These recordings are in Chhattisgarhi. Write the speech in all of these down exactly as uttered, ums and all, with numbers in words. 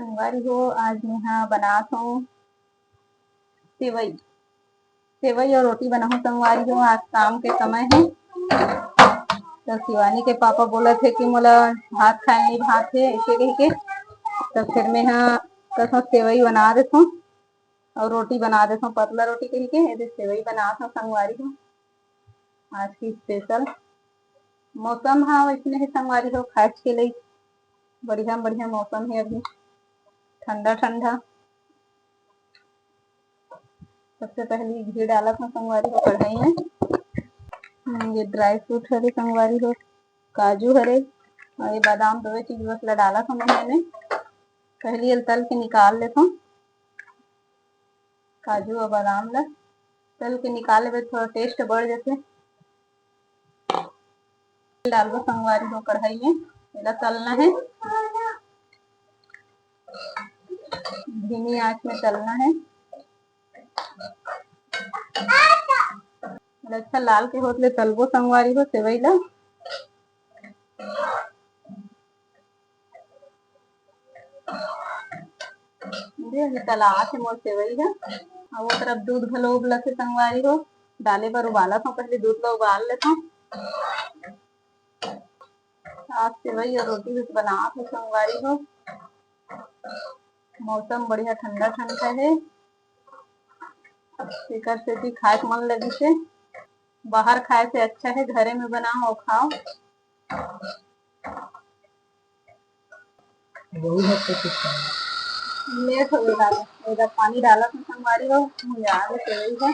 संगवारी हो, आज मेहा बनात हूँ सेवई, सेवई अउ रोटी बनाहूँ संगवारी हो। आज शाम के समय हे, तो शिवानी के पापा बोलत हे कि मोला भात खाए नहीं, भात हे ऐसे कहिके। तो फिर मेहा कसो सेवई बना देथों अउ रोटी बना देथों, पतला रोटी कहिके। ये दे सेवई बनात हूँ संगवारी हो, आज की स्पेशल। मौसम हा वैसने हे संगवारी हो, खाए के लिए बढ़िया बढ़िया मौसम हे अभी, ठंडा ठंडा। सबसे पहले घी डालत हूँ संगवारी हो कढ़ाई में। हम्म, ये ड्राई फ्रूट हरे संगवारी हो, काजू हरे अउ ये बादाम, दोवे चीज बस ला डालत हूँ मैंने। पहले ये तल के निकाल लेथों काजू अउ बादाम ला। तल के निकाले में थोड़ा टेस्ट बढ़ जाथे। डालबो संगवारी हो कढ़ाई में, एला तलना हे, धीमी आंच में तलना हे। एला अच्छा लाल के होत ले तलबो संगवारी हो सेवई ला। ये तलात हे मोर सेवई ह। अउ वो तरफ दूध घलो उबलत हे संगवारी हो, डाले बर उबालत हूँ, पहले दूध ला उबाल लेथों। आज सेवई अउ रोटी भी बनात हूँ संगवारी हो। मौसम बढ़िया ठंडा ठंडा हे, एकर सेती खाए के मन लगिस हे। बाहर खाए से अच्छा हे घरे में बनाओ अउ खाओ। वही है तो कुछ नहीं। लेट हो गया, इधर पानी डाला था संगवारी हो, मुझे आगे से वही है।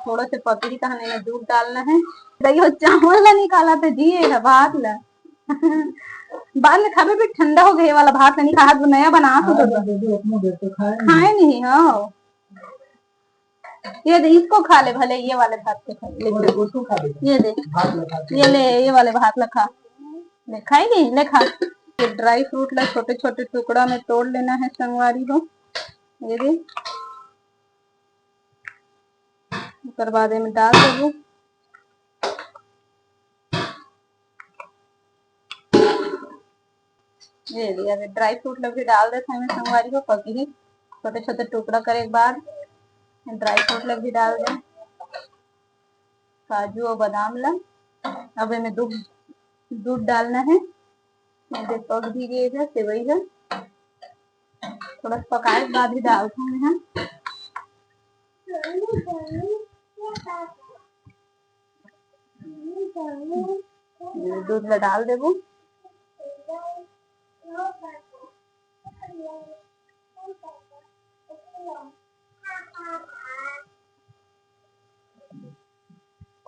थोड़ा से पकड़ी कहने में दूध डालना है। दही हो चावल ला निकाला था जी, ये भात ला। बाद में खाबे भी ठंडा हो गए वाला भात ला नहीं खा, हाथ नया बना तो हाँ, दे दो। दे दो, अपना दे तो खाए नहीं। खाए नहीं, हाँ। ये दे, इसको खा ले भले, ये वाले भात को खा ले। वो दे, उसको खा ले। ये दे। भात ला खा ले। ये ले, ये वाले भात ला खा। ले, खाएगी? ले खा। ये ड्राई फ्रूट ला छोटे-छोटे टुकड़ा में तोड़ लेना है संगवारी हो। ये दे। ओकर बाद एमे डाल देबो। ये दे, अभी ड्राई फ्रूट ला भी डाल देथन एमे संगवारी हो, पकही। छोटे-छोटे टुकड़ा करे के बाद ड्राई फ्रूट ला भी डाल दे, काजू अउ बादाम ला। अब एमे दूध, दूध डालना है। ये दे, पक भी गए हे सेवई ह। थोड़ा सा पकाए के बाद ही डालथन एमे। दूध ला डाल देबो।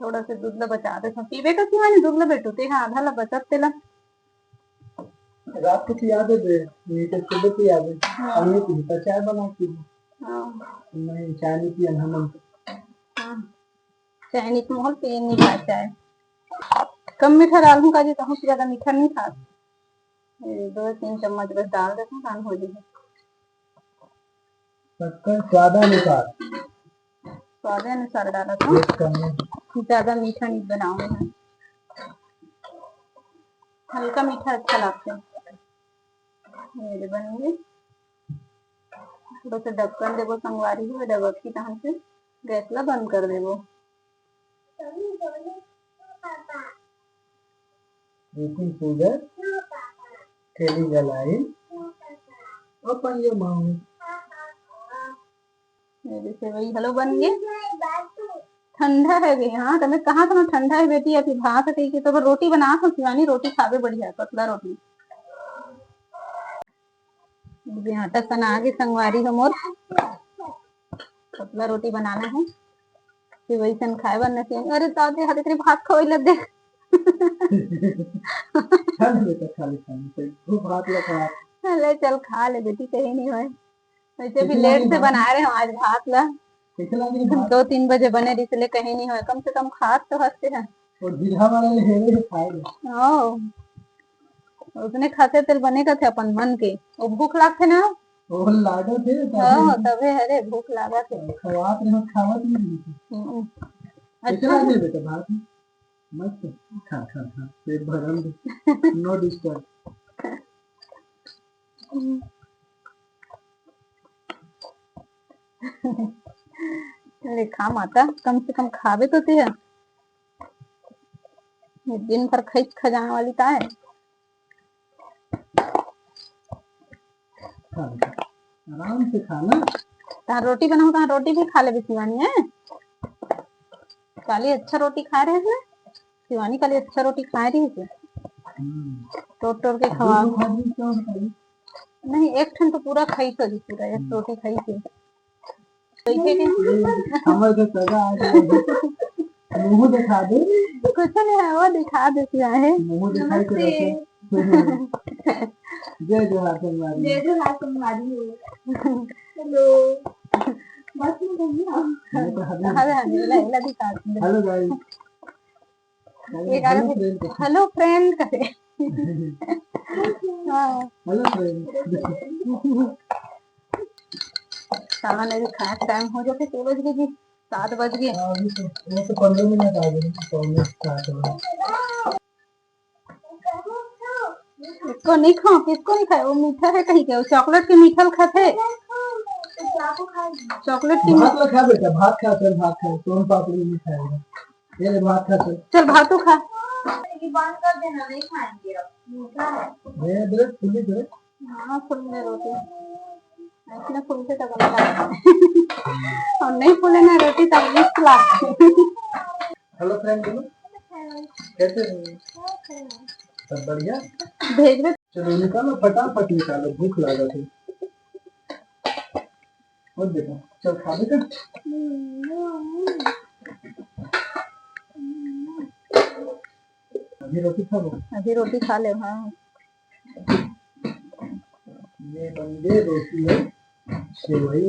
थोड़ा से दूध ला बचा देथन, पीबे का शिवानी दूध ला बेटू, ते हा आधा ला बचत तेला। रात को पिया दे बे, नहीं तो सुबह पिया दे। हाँ। अम्मी पीता चाय बना के। हाँ। नहीं, चाय नहीं पिया ना मन। हाँ। चाय नहीं तो मोहल पिए नहीं पाए चाय। कम मीठा डालूं काजी, कहूँ से ज्यादा मीठा नहीं खा। ये दो तीन चम्मच बस डाल देते हैं, काम हो जाएगा। शक्कर स्वादानुसार। स्वादानुसार डाला था। एक कमी। ज्यादा मीठा नहीं बनाओ है। हल्का मीठा अच्छा लगता है। ये बन गए। थोड़ा सा ढक्कन देबो संगवारी हो, डबक की तहन से गैस ला बंद कर देबो। Waiting for the telegalai। Open your mouth। मेरे सेवई घलो बन गे। ठंडा है बे, हाँ, तमे कहा था ना ठंडा है बेटी, अभी भात है कि तो रोटी बना हो शिवानी, रोटी खाबे बढ़िया, पतला रोटी। ये आटा सना के संगवारी हो मोर, पतला रोटी बनाना है। कि वैसन खाए बर नसीब। अरे दादी, हाथ इतनी भात खवाई ले दे। खा ले बेटा, खा ले, खा ले, चल, वो भात ला खा। ले चल खा ले बेटी, कहीं नहीं होए। वैसे भी लेट से बना रहे हो आज भात ला। कैसे लग रही भात? दो तीन बजे बने रही, इसलिए कहीं नहीं होए। कम से कम खात तो हंसते हैं। और दीघा वाला ले, ले, ले खाए ले। हाँ। उसने खाते तेल बने का थे अपन मन के। वो भूख लागथे ना? वो लागत हे, तभे। हाँ, तभे, अरे, भूख लागत हे। खवात रहे, खावत नहीं रही। हम्म। अच्छा। कैसे लग रही बेटा भात? मस्त। खा, खा, खा। पेट भरन दे। No disturb। हम्म। ले खा माता, कम से कम खाबे तो ते ह। ये दिन भर खइच खजाना वाली ताय। आराम से खाना। तहां रोटी बनाहूं, तहां रोटी भी खा लेबे शिवानी, है? काली अच्छा रोटी खाय रहे हैं। शिवानी काली अच्छा रोटी खाय रही थी। हम्म। तोड़ तोड़ के अब खवा। दो खा दी, क्या बताइए? नहीं, एक ठन तो पूरा खाई तो जी, पूरा एक हम्म। रोटी खाई थी। कैसे के? ये हमर के सगा आ गया। मुंह दिखा दे। कुछ नहीं है, वो दिखा देती है। मुंह दिखाई के नमस्ते। रखे। जय जोहार संगवारी। जय जोहार संगवारी हो। हेलो। बस में घूमिए। ये तो हमें हाँ, हाँ, ये ला, ये ला दिखा दे। हेलो गाइस। ये गाना हेलो फ्रेंड। हेलो फ्रेंड कहे। हाँ। Hello friend. साला नहीं खाए, टाइम हो जाते, छह बज गए जी, सात बज गए। हाँ, अभी तो, वो तो पन्द्रह मिनट आ गए, पौने सात हो गए। इसको नहीं खाओ, किसको नहीं खाए? वो मीठा है कहीं के, वो चॉकलेट के मीठा खाते। चॉकलेट के भात ला खा बेटा, भात खा, चल भात खा, सोन पापड़ी नहीं खाएगा। ये ले भात खा, चल। चल भात तू खा। ये बंद कर देना, नहीं खाएंगे अब, मीठा है। ये दे, फूली दे। हाँ, फूल में रोटी। इसमें फूलते तब बनता है। और नहीं फूले ना रोटी तब रिस्क लागते। हेलो फ्रेंड, बोलो। कैसे हो? सब बढ़िया? भेज दे। चलो निकालो, फटाफट निकालो, भूख लगा थे। और देखो, चल खा बेटा। अभी रोटी खा लो। अभी रोटी खा ले, हाँ। ये बन गए रोटी और सेवई।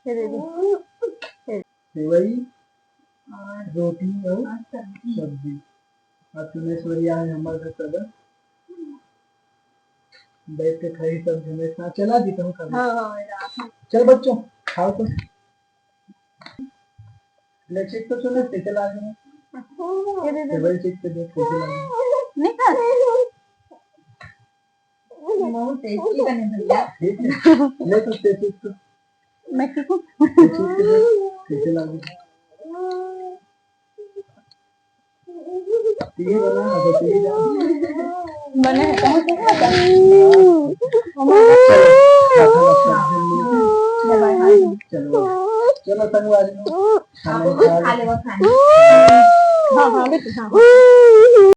ये दे दे। सेवई और रोटी और सब्जी। सब्जी। आज चुनेश्वरी आए हमारे घर सगा। बैठ के खाई सब जने साथ। चला जी तुम खाओ। हाँ, हाँ, रात में। चल बच्चों, खाओ तुम। ले चेक तो चलो, कैसे लागे? ये दे दे। टेबल चेक पे देख, कैसे लागे? नहीं खा। बहुत टेस्टी बने भैया। ठीक है। ले तो टेस्ट तो। मैं ठीक हूँ। टेस्ट तो देख, कैसे लागे? ये बना ना, तो ये जा। बने हैं, कहाँ से खाते हैं? चलो, खाना सब जन मिलके। चलो, चलो, संगवारी हो। खाना खा लो। खा ले, वो खाने। हाँ, हाँ, बेटी, हाँ, हाँ।